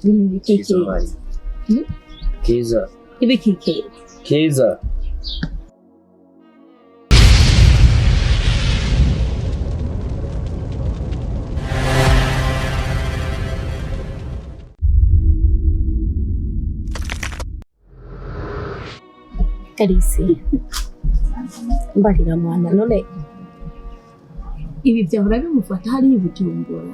Ibintu bikikije. Keza. Ibikikije. Keza. Alice, mbarira mwana, none ibi byahora bimufata hariya i Bujumbura?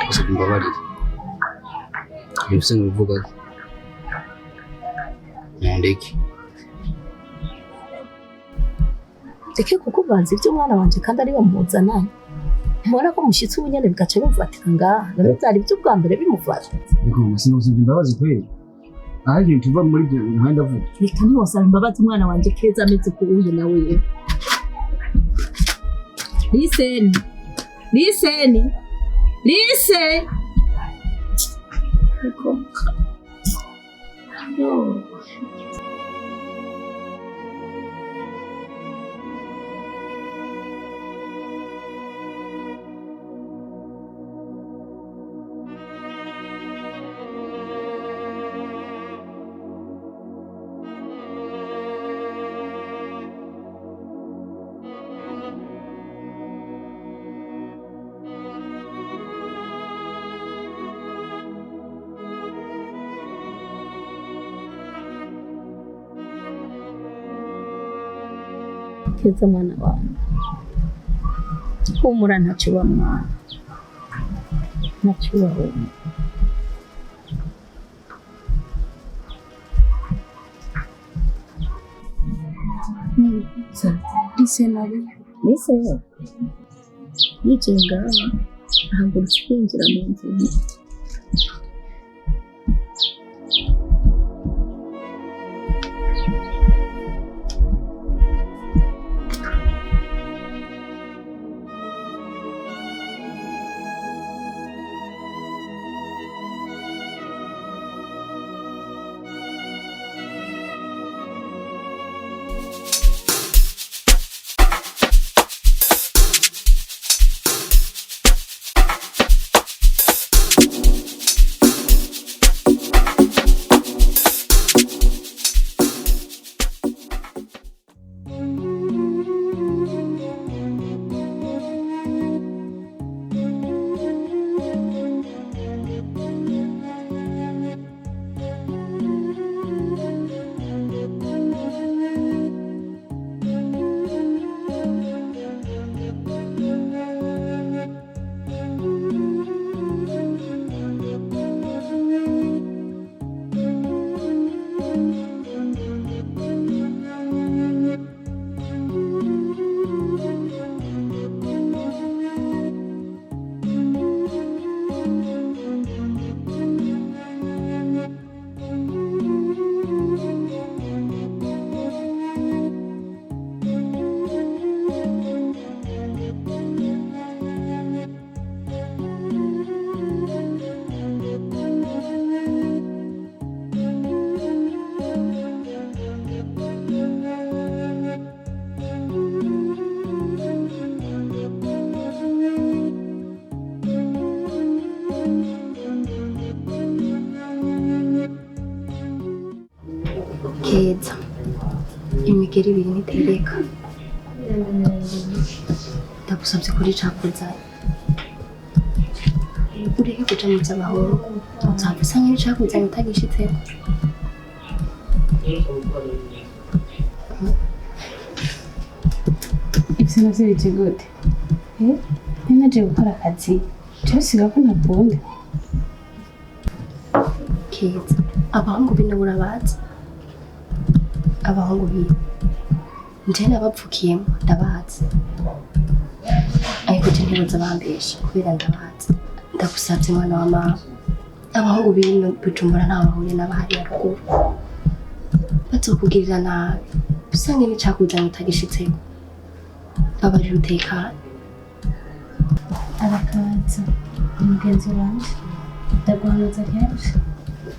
Gusa mbabarire. Ibyo nbivuga ko. Mundeke. Reke kukubanza ibyo umwana wanje kandi ari bamuzananye. Ntubona ko mushyitsi ubu nyene bigaca bimufatira ngaha? None byari ibyo ubwa mbere bimufata? Ariko sinagusabye imbabazi kweli. Aho ikintu tuva muri ibyo muhanda avuga. Reka ntiwosaba imbabazi umwana wanje Keza ameze uku uyu nawe yewe. Liseni, liseni, lise. Ariko yo. Keza mwana wanjye, humura, ntacyo uba mwana, ntacyo uba humura. Lise nabi. Nise yicaye ngaho, ahagurutse yinjira mu nzu. Keza, imigeri ibiri ntitereka. Ndagusabye kuri cakuzanye, ureke kuja mu vy'abahungu, uzava usanga n'icakuzanye utagishitseko. Ivyo navyo bije gute? Eh? Nari naje gukora akazi. Jewe siga ko ntakunda. Keza, abahungu bino urabazi? Abahungu bino nje nabapfukiyemo, ndabazi, ariko je ntiboza bambesha kubera ndabazi. Ndagusavye mwana wa mama, abahungu bino Bujumbura ntaho bahuriye n'abahariya ruguru, bazokugirira nabi usange n'icakuzanye utagishitseko. Babarira utekane. Arakaza. Ni mugenzi wanje. Ndaguhanuza kenshi.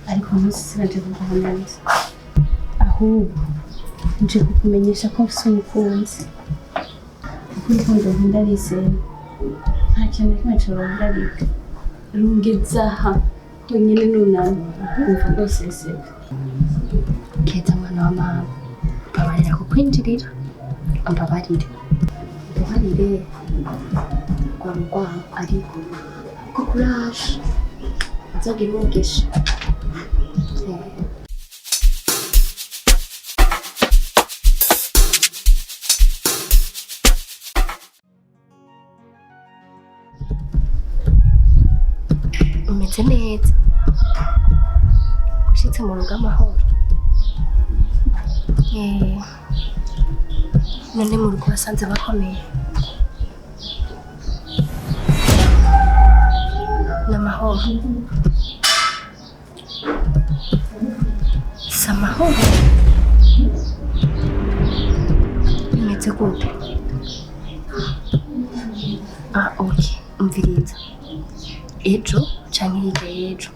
Ariko uyu munsi sinaje kuguhanuza. Ahubwo nje kukumenyesha ko mfise umukunzi. Kuko urukundo nkunda Liseni, nta Kintu na kimwe cyoruhagarika rungeza aha honyine nunamye wumva rwose. Keza mwana wa mama, mbabarira kukwinjirira, mbabarire, mbabarire rwaba urwango, ariko ko kuraje nzogira umugisha. Umeze neza, ushitse mu rugo amahoro? Eh, none mu rugo wasanze bakomeye? Ni amahoro? Si amahoro? Bimeze gute? Ah, ok, umviriza, ejo canke hirya y'ejo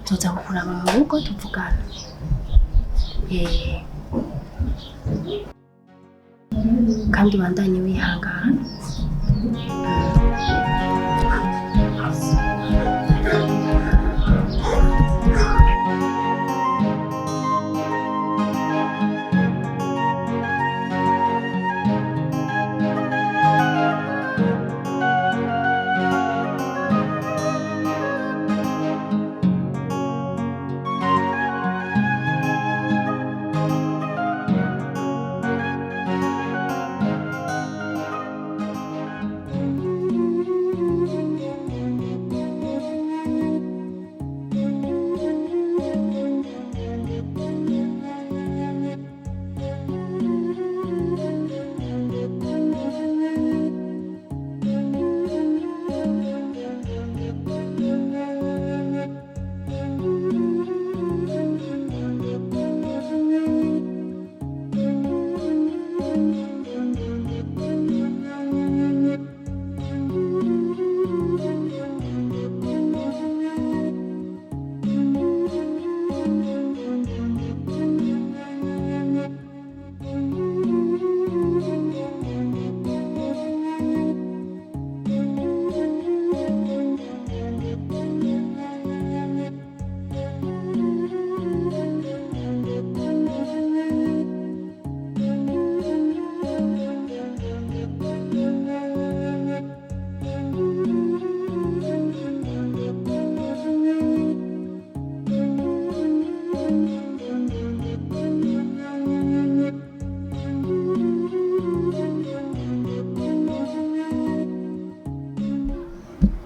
nzoza kukuraba mu rugo tuvugana. Eh, kandi ubandanye wihangana.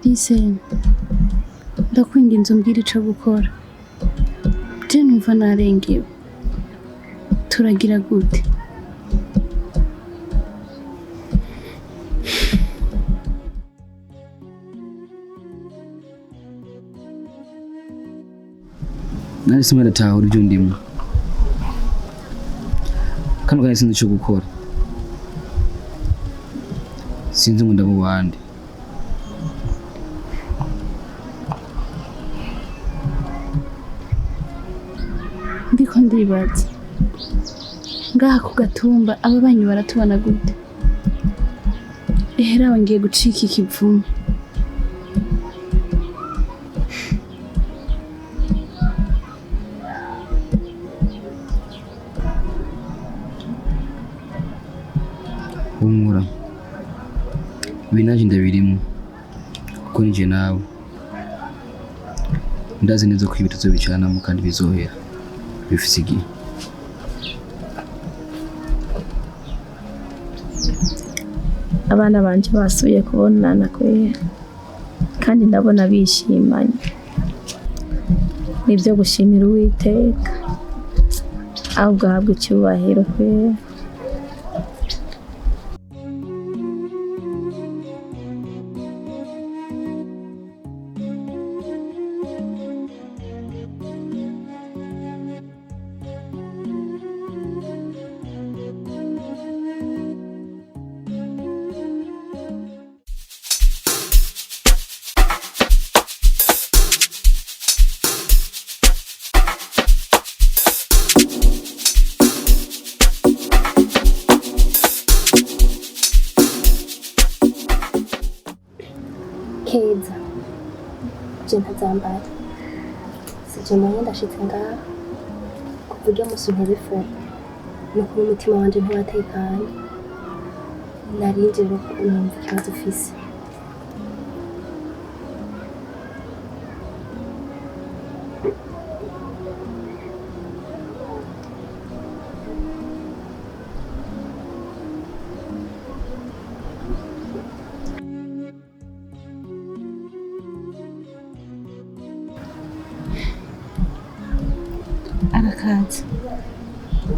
Lise, ndakwinginze umbwire ico gukora. Je numva narengewe. Turagira gute? Nari simwe ndatahura ibyo ndimo kano kanya, sinzi icyo gukora, sinzi ngo ndaba uwande. Ndiko ndibaza. Ngaha ku gatumba ababanyi baratubona gute? Ehera ngiye gucika ikivume. Humura, ibi nanjye ndabirimo kuko nije nawe ndazi neza ko ibi tuzobicanamo kandi bizohera bifise igihe. Abana banje basubiye kubonana kwera, kandi ndabona bishimanye, nibyo gushimira Uwiteka, ahubwo ahabwa icyubahiro kwera. Keza, je ntazambara sije mubona ndashitse ngaha kuva urya musi unterefone ni ukuri umutima wanje ntiwatekanye. Narinje rero numva ikibazo ufise. Arakaza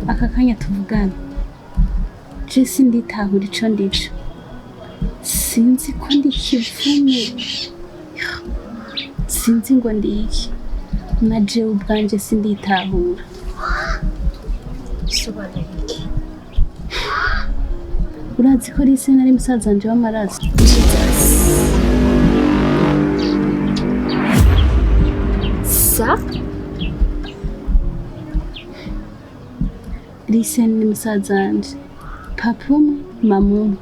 aka kanya tuvugana, je sinditahura ico ndico, sinzi ko ndi kivume, sinzi ngo ndi iki, na jewe ubwanje sinditahura. Bisobanura iki? Urazi ko rise nari musaza wanje w'amaraso. Jesus. Sa? Rise ni musaza wanje, papa umwe mama umwe.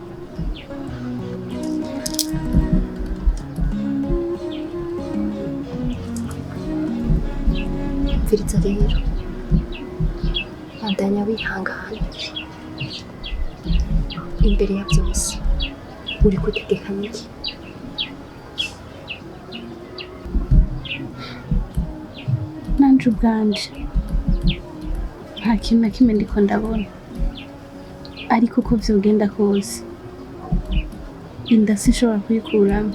Mviriza rero, bandanya wihangana. Imbere ya byose, uri gutegekanya iki? Nanje ubwanje nta kintu na kimwe ndiko ndabona, ariko uko vyogenda kose inda sinshobora kuyikuramo.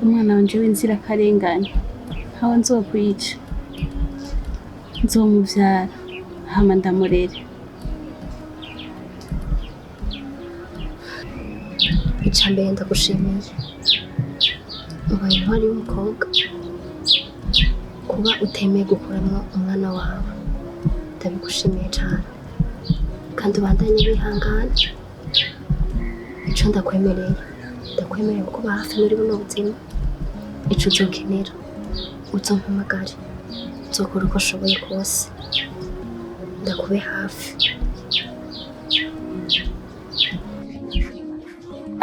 Umwana wanje w'inzirakarengane ntawe nzokwica, nzomuvyara hama ndamurere. Icya mbere, ndagushimiye, ubaye intwari y'umukobwa kuba utemeye gukuramo umwana wawe. Ndabigushimiye cyane, kandi ubandanye wihangana. Icyo ndakwemereye, ndakwemereye kuba hafi muri buno buzima. Icyo uzokenera, uzompamagare, nzokora uko ashoboye kose ndakube hafi.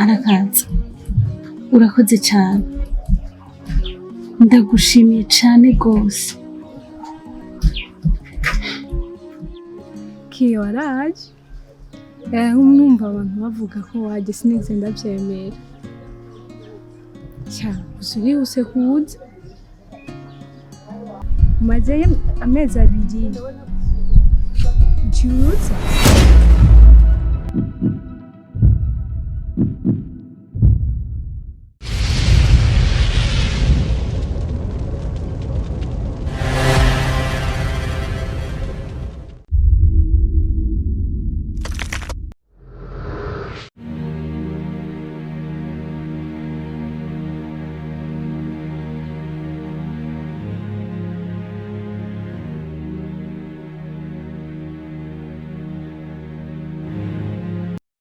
Arakaza, urakoze cyane, ndagushimiye cyane rwose. Kiyo waraje. Numva abantu bavuga ko waje, sinigeze ndabyemera. Cya gusa urihuse kuza. Umazeyo amezi 2. Ntiwuza.